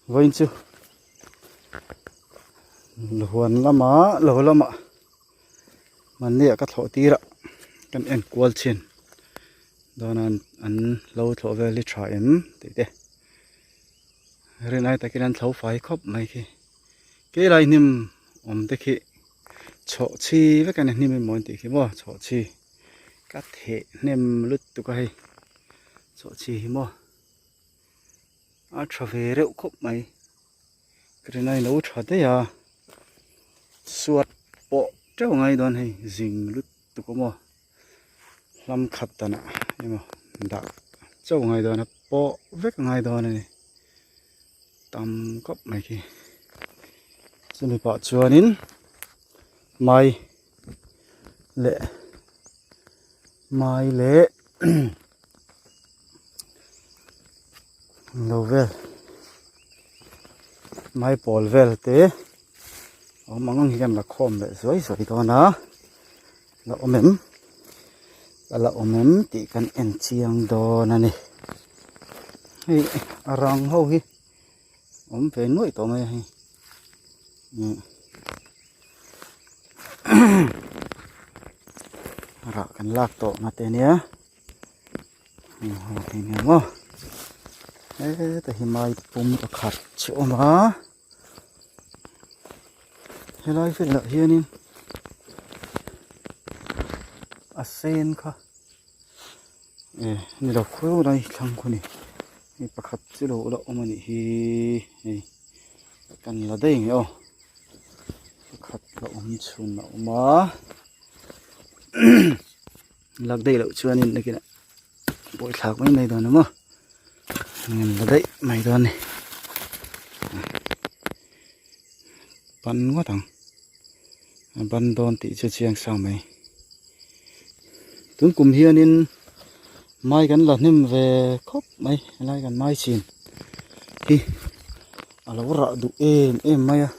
Vawiin chu huan lamah lo lamah mahni ah ka thlawh tir a kan en kual thin dawn a an lo thlawh vel hi tha em tih te rinai takin an thlo fai khawp mai khi keilai hnim awm te khi chhawh chhi vek a ni hnim emaw an tih khi maw chhawh chhi ka theh hnem lutuk a hei chhawh chhi hi maw. A tha ve reuh khawp mai granite lo tha daih a suat pawh teuh ngai dawn hei zing lutuk a maw hlam khat danah emaw dah chauh ngai dawn a pawh vek ngai dawn a ni tam khawp mai khi chumi pah chuanin mai leh mai leh. Lo vel maipawl vel te awm ang ang hian la khawm leh zuai zuai dawn a la awm em a la awm em tih kan en chiang dawn a ni hei a rang ho hi awm ve nuaih tawh mai a hei rah kan lak tawh na te nia. Eng maw heta hi mai pum pakhat chu a awm a helai velah hianin a sen kha eh ni lo khawi lai thlang khu ni hei pakhat chu lo la awm a nih hi hei kan la daih ang e aw pakhat la awm chhun a awm a. Lak daih loh chuanin nakinah pawi thlak mai mai dawn a maw an la daih mai dawn a ni ban ngawt ang a ban dawn tih chu chiang sa mai tun kum hianin mai kan la hnem ve khawp mai helai kan mai chin hi a lo rah duh em em mai a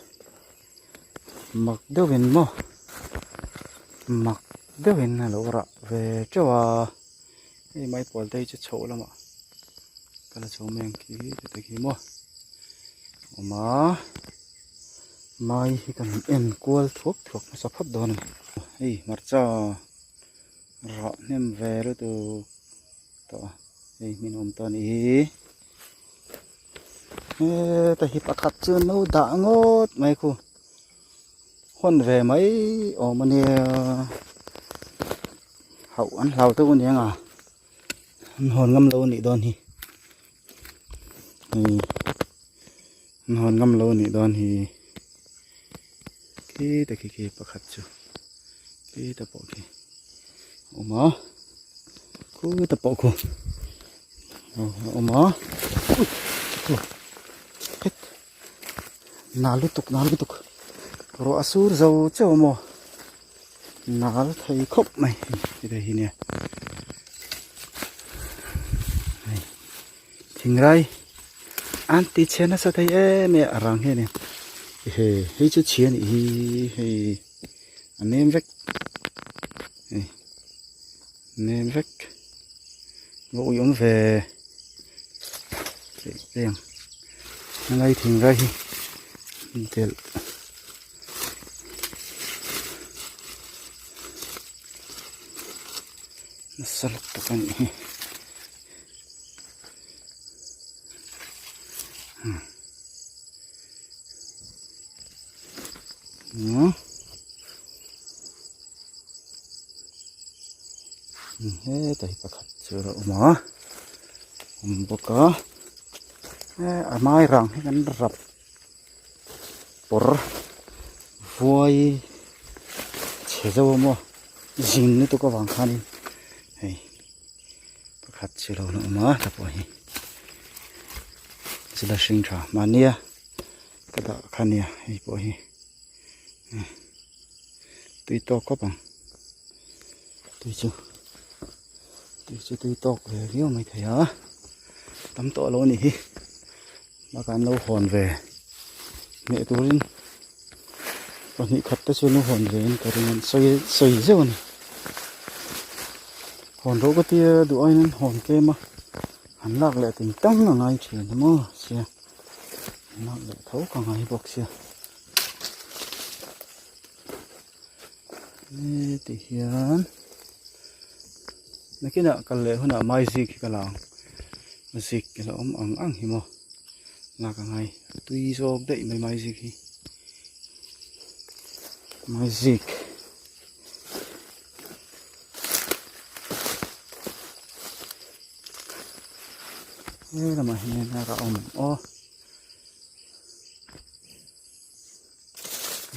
mak deuhin maw mak deuhin a lo rah ve teuh a hei maipawl te hi chu chhoh lamah ka la chho mai ang khi te khi maw awm a mai hi kan en kual thuak thuak hmasa phawt dawn a ni hei hmarcha rah hnem ve lutuk tawh a hei hmin awm tawh a nih hi heta hi pakhat chu an lo dah ngawt mai khu hawn ve mai awm a nia hauh an hlau deuh a niang a an hawn ngam lo a nih dawn hi hei an hawn ngam lo a nih dawn hi khi te khi khi pakhat chu khi te pawh khi a awm a khu te pawh khu a awm a het nal lutuk nal lutuk ruah a sur zo cheu maw nal thei khawp mai hei hi nia hei thingrai an ti chhe nasa thei em em a rang hian in he hei chu chhia anih hi hei a nem vek hei nem vek a ui awm ve teh teh ang helai thingrai hi delh nasa lutuk a nih hi. Heta hi pakhat chu a awm a awm bawk a a mai rang hi kan rap pawr vuai chhe zo a maw zin lutuk avang khanin hei. Pakhat chu lo la awm a ta pawh hi chila hring tha mahnia ka dah kha nia hei pawh hi tui tawk khawp ang tui chu tui chu tui tawk ve viau mai thei a tam tawh lo a nih hi bakah an lo hawn ve hneh turin pahnih khat te chu an lo hawn ve in ka ring a sawi sawi zeuh a ni hawn rawh ka tia duh aiin an hawn tlem a an lak leh ting tang a ngai thin a maw sia. Lak leh tho ka ngai bawk sia. Heti hian nakinah kal leh hunah mai zik hi ka la ang zik ila awm ang ang hi maw lak a ngai tui zawk daih mai mai zik hi mai zik. He lamah hian a awm aw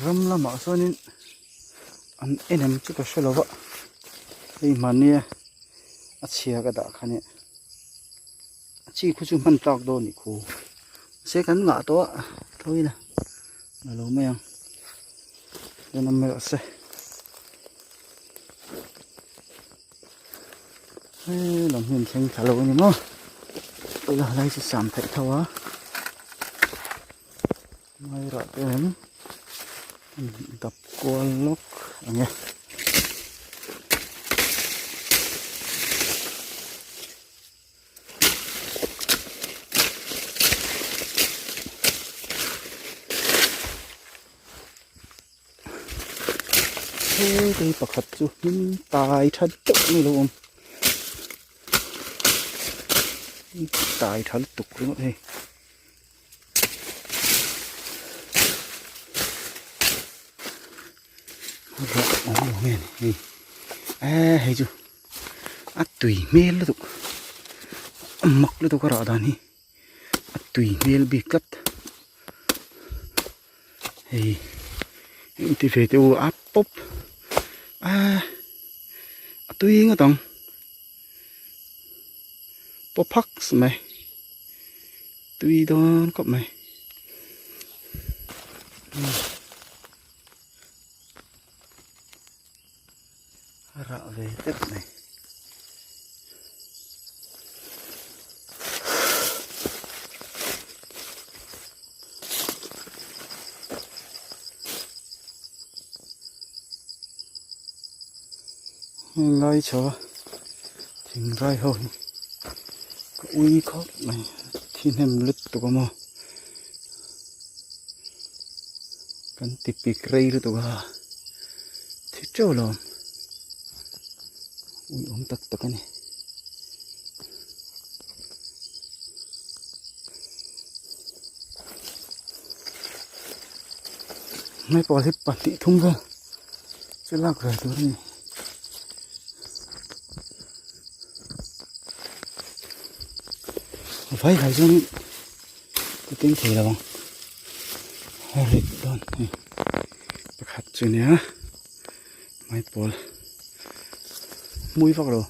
ram lamah sawnin an en em chu ka hre lo va hei mahnia a chhia ka dah kha nia a chi khu chu hman tlak dawn a nih khu mahse kan ngah tawh a tho ila a lo mai ang chuan a melh se. He lam hi an thleng thla lo a ni maw tuna lai chu sam theih tho a mai rah te em dap kual lawk ang e. Hei pakhat chu hnim tai tha deuh mai lo awm tai tha lutuk ringawt hei rawh awm lo nge ni hei eh hei chu a tui hmel lutuk a mak lutuk a rah dan hi a tui hmel bik tlat. Hei engti ve teh u a pawp a a tui ngawt ang pawp phak mai tui dawn khawp mai. A rah ve tep mai. Heng lai chho a thing rai ho hi ka ui khawp mai thi hnem lutuk a maw kan ti pik rei lutuk a. Thi teuh lo ui awm tak tak a ni. Hmai pawl hi pahnih thum vel chu lak ve tur a ni. Vai vai chuan ka keng thei lo ang a rit dawn hei. Pakhat chu nia maipawl hmui vak lo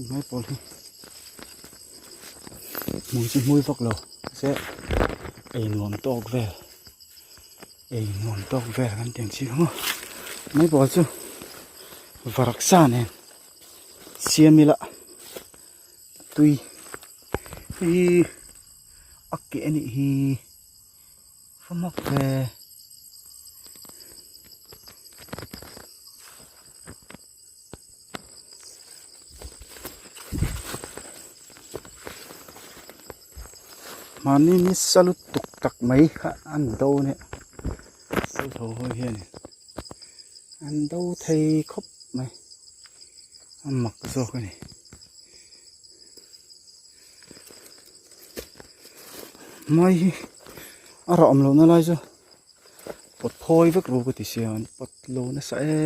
maipawl hi hmui chu hmui vak lo mahse ei nuam tawk vel ei nuam tawk vel kan tih ang chi kha maw maipawl chu varaksa nen siam ila tui hei hi a keh a nih hi. Famawk ve. Mahni ni sa lutuk tak mai kha an do nia chu tho ho hian an do thei khawp mai a mak zawk a ni. Mai hi a rah awm lohna lai chu pawt phawi vek ru ka ti sia an pawt lo nasa e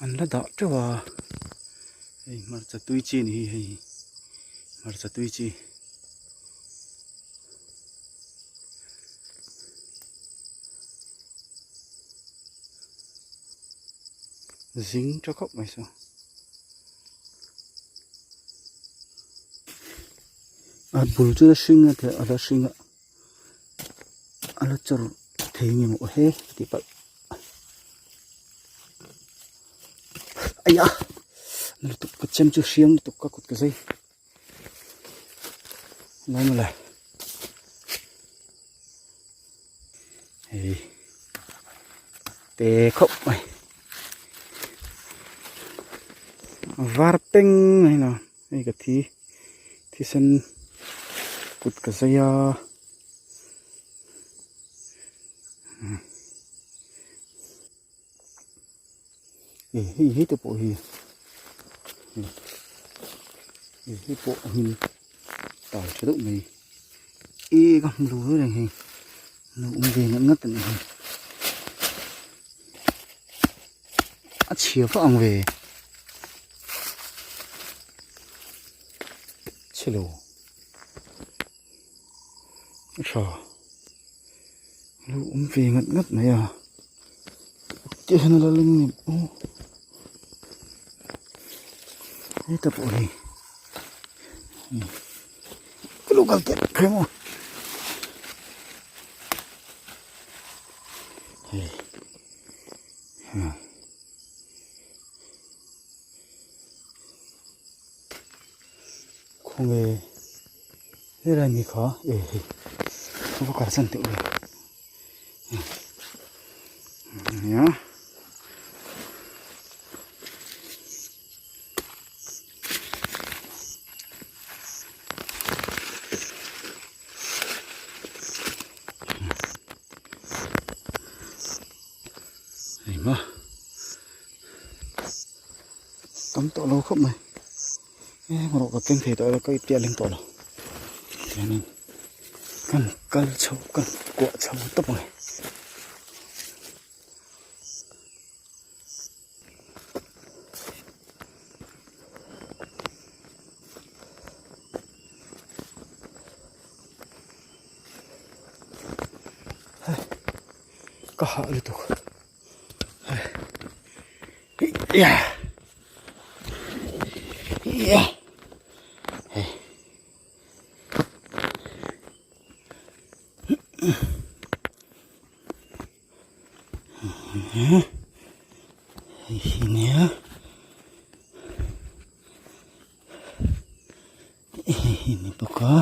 an la dah teuh a hei hmarcha tui chi a ni hi hei hmarcha tui chi. Zing tha khawp mai saw. A bul chu a hring a a la hring a a la chawr thei nge maw he tih palh aiah lutuk ka chem chu hriam lutuk ka kut ka zai lai mawle hei te khawp mai var peng mai lo hei ka thi thisen. Kut ka zai a. E hei hei te pawh hi e hei pawh a hnim tal tha deuh mai e ka hmu lo reng hei lo awm ve ngat ngat a nih hi a chhia vak ang ve chhe lo a tha lo awm ve ngat ngat mai a te hian a la leng em aw heta pawh hi ka lo kal teh phei maw hei khawnge helai mi kha e hei ka va kalsan teh ule nia hei ma tam tawh lo khawp mai eng erawh ka keng thei tawh lo ka ip tih a leng tawh lo chuanin kan kal chho kan kuah chho tawp ang e. Ka hah lutuk hei hi nia hei hi ni bawk a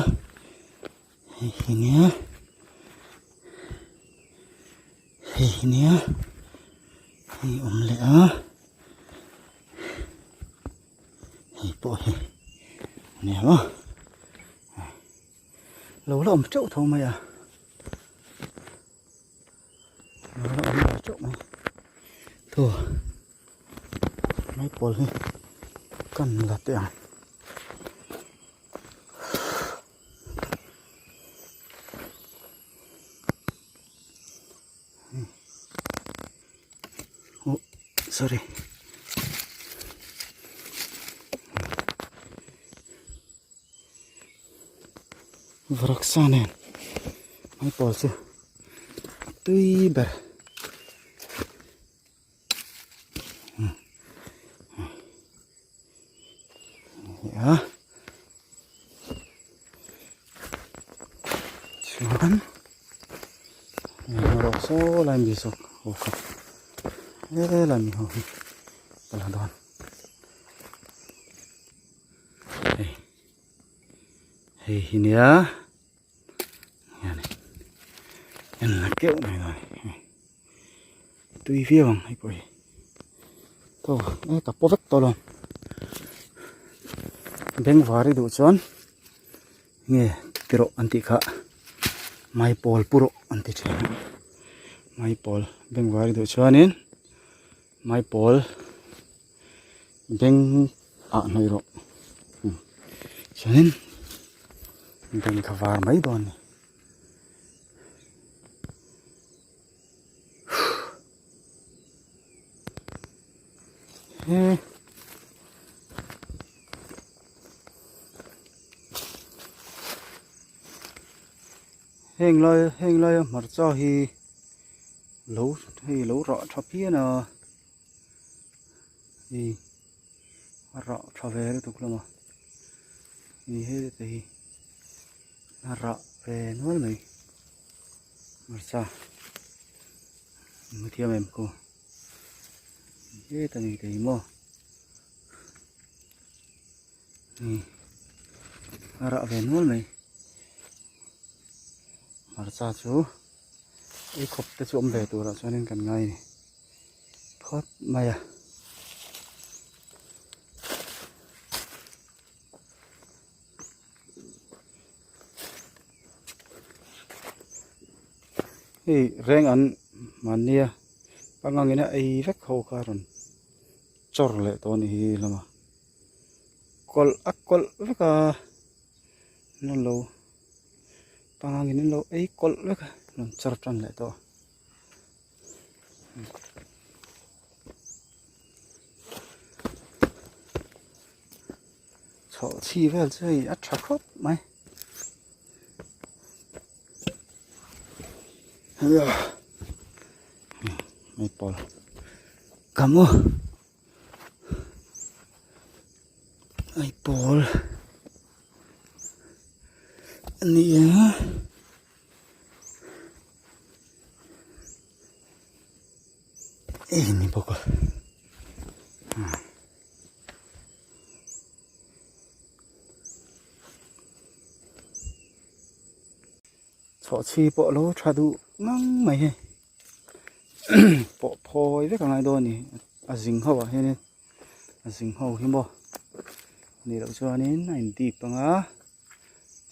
hei hi nia hei hi nia hei awm leh a hei pawh hi nia maw lo la awm teuh tho mai a lo la awm lo teuh mai thu maipawl hi kan la teh ang. Oh, sorry. Varaksa nen mai pawl chu a tui ber. A chuan erawh saw lai mi zawk ho kha helai mi ho hi ka la dawn hei hei hi nia en la keuh mai dawn hei. Tui viau ang hei pawh hi thaw e ka paw vek tawh lo bengvar i duh chuan nge ti rawh an tih kha maipawl pu rawh an ti thin a maipawl bengvar i duh chuanin maipawl beng ah hnawih rawh chuanin beng kha var mai dawn a ni. Heng lai heng laia hmarcha hi lo hei lo rah tha phian a hei a rah tha ve lutuk hlawm a hei hete hi a rah ve nual mai. Hmarcha hmu thiam em ku heta mi te hi maw ni a rah ve nual mai hmarcha chu ei khawp te chu awm ve turah chuanin kan ngai a ni phawt mai a. Hei reng an mahnia pangangin a ei vek ho kha a rawn chawr leh tawh a ni hi lama kawlh a kawlh vek a an lo pangangin an lo ei kawlh vek a rawn chawr tan leh tawh a. Chhawhchhi vel chu hei a tha khawp mai. Mai pawl ka mu mai pawl a ni a. Ni bawk a. Chhawhchhi pawh a lo tha duh ngang mai hei pawh phawi vek a ngai dawn a ni a zing ho ah hianin a zing ho hi maw nih loh chuanin a in dip ang a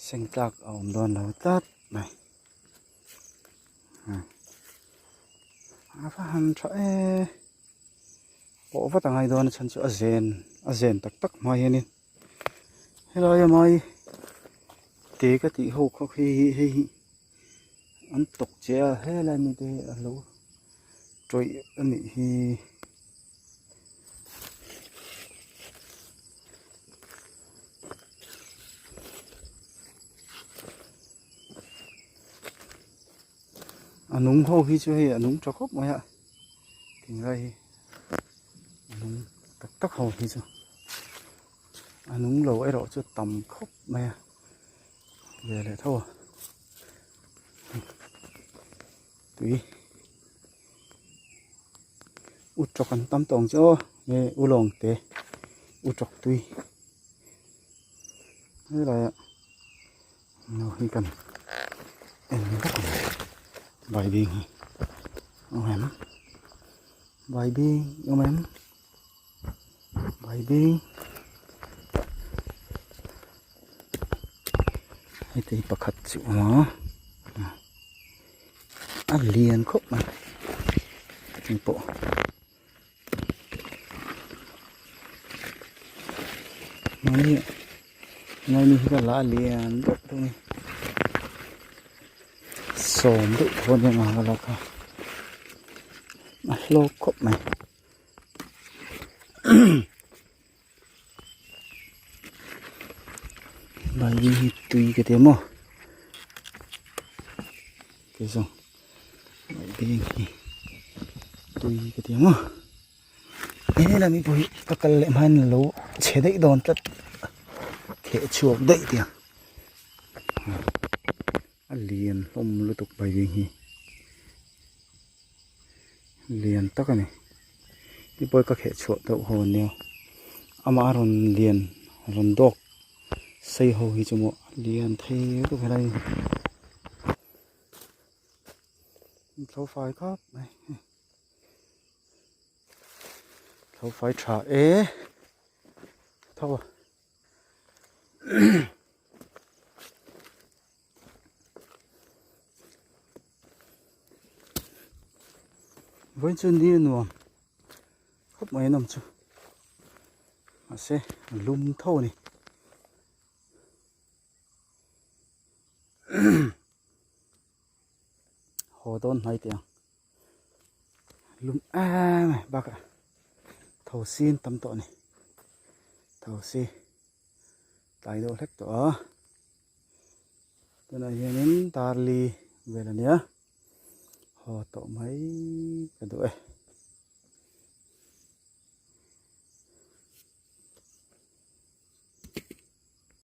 seng tlak a awm dawn lo tlat mai a va han tha e pawh vat a ngai dawn a chhan chu a zen a zen tak tak hma hianin. Helai a mai te ka tih ho kha khi hi hei hi an tawk che a helai mi te hi a lo tawih a nih hi. A nung ho hi chu hei a nung tha khawp mai a thinglai hi a nung tak tak ho hi chu a nung lo erawh chu tam khawp mai a ve leh tho a tui u tawk an tam tawng chu aw nge u lawng te u tawk tui helai ah no hi kan en vek ang baibing hi awm em baibing awm em baibing heti pakhat chu a awm a a lian khawp mai engpawh. Mahni mahni hi ka la lian deuh deuh a ni sawm deuh pawh ania ang ka la kha a hlawk khawp mai Baibing hi tui ka ti maw keizawng baibing hi tui ka ti maw he lami pawh hi ka kal leh hmain lo chhe daih dawn tlat theh chhuak daih tiang a lian hlawm lutuk baibing hi lian tak a ni hei pawh hi ka kheh chhuah deuh ho ania amah a rawn lian rawn dawk sei ho hi chu maw a lian thei lutuk helai hi thlo fai khawp mai thlo fai tha e tho a. Vawiin chu ni a nuam khawp mai an awm chu mahse a lum tho a ni haw dawn hnai teh ang lum em em bakah tho sin tam tawh a ni tho si tlai deuh hlek tawh a. Tunah hianin darli vel a nia haw tawh mai ka duh e.